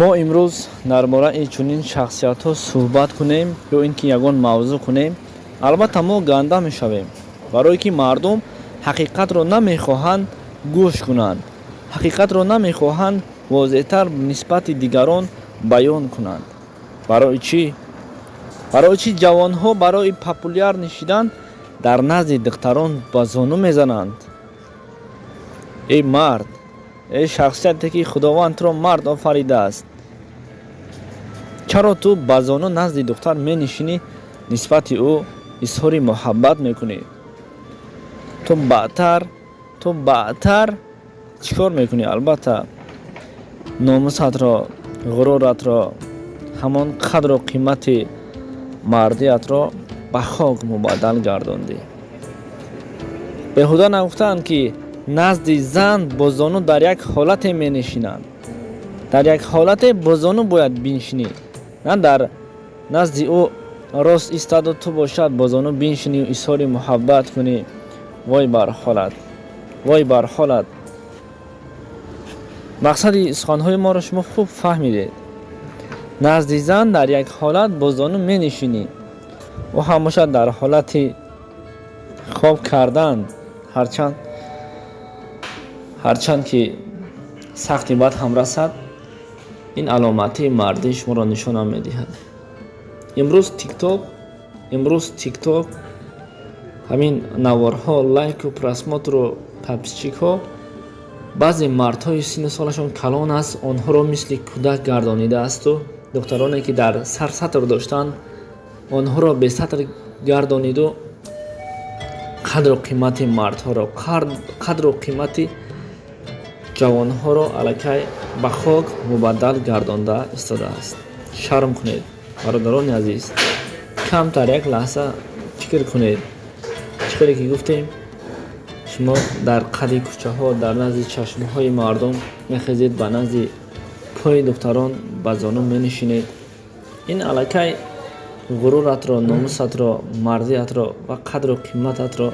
Мо имрӯз дар бораи чунин шахсиятҳо суҳбат кунем ё ин ки ягон мавзӯъ кунем, албатта, мо ганда мешавем, барое ки мардум ҳақиқатро намехоҳанд гӯш кунанд, ҳақиқатро намехоҳанд возеҳтар нисбати дигарон баён кунанд. Барои чӣ? Барои чӣ ҷавонҳо барои популяр нишидан дар назди духтарон ба зону мезананд? Эй мард, эй шахсияте, ки Худованд туро мард офаридааст, чаро ту ба зону назди духтар менишинӣ, нисбати ӯ изҳори муҳаббат мекунӣ? Ту баъдтар чӣ кор мекунӣ? Албатта, номусатро, ғуруратро, ҳамон қадру қимати мардиятро ба хок мубаддал гардондӣ. Беҳуда нагуфтаанд, ки назди зан бо зону дар як ҳолате менишинанд. Дар як ҳолате бо зону бояд биншинӣ, на дар назди ӯ рост истаду ту бошад бо зону биншинӣ, изҳори муҳаббат кунӣ. Вой бар ҳолат, вой бар ҳолат! Мақсади суханҳои моро шумо хуб фаҳмидед. Назди зан дар як ҳолат бо зону менишинӣ, ӯ ҳам бошад дар ҳолати хоб кардан. Ҳарчанд ки сахти бад ҳам расад, ин аломати мардии шуморо нишонам медиҳад. Имрӯз Тикток, ҳамин наворҳо, лайку просмотру подписчикҳо баъзе мардҳои синну солашон калон аст, онҳоро мисли кӯдак гардонидаасту духтароне, ки дар сар сатр доштанд, онҳоро бесатр гардониду қадру қимати мардҳоро, қадру қимати ҷавонҳоро аллакай ба хок мубаддал гардонда истодааст. Шарм кунед, бародарони азиз, камтар як лаҳза фикр кунед. Чӣ хеле ки гуфтем, шумо дар қади кӯчаҳо, дар назди чашмҳои мардум мехезед, ба назди пои духтарон ба зону менишинед. Ин аллакай ғуруратро, номусатро, мардиятро ва қадру қимататро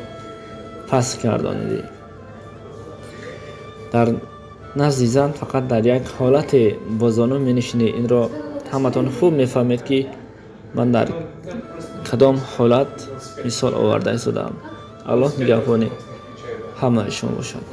паст гардонидӣ. Дар назди зан фақат дар як ҳолате бо зону менишинӣ. Инро ҳаматон хуб мефаҳмед, ки ман дар кадом ҳолат мисол оварда истодаам. Аллоҳ нигаҳбони ҳамаи шумо бошад.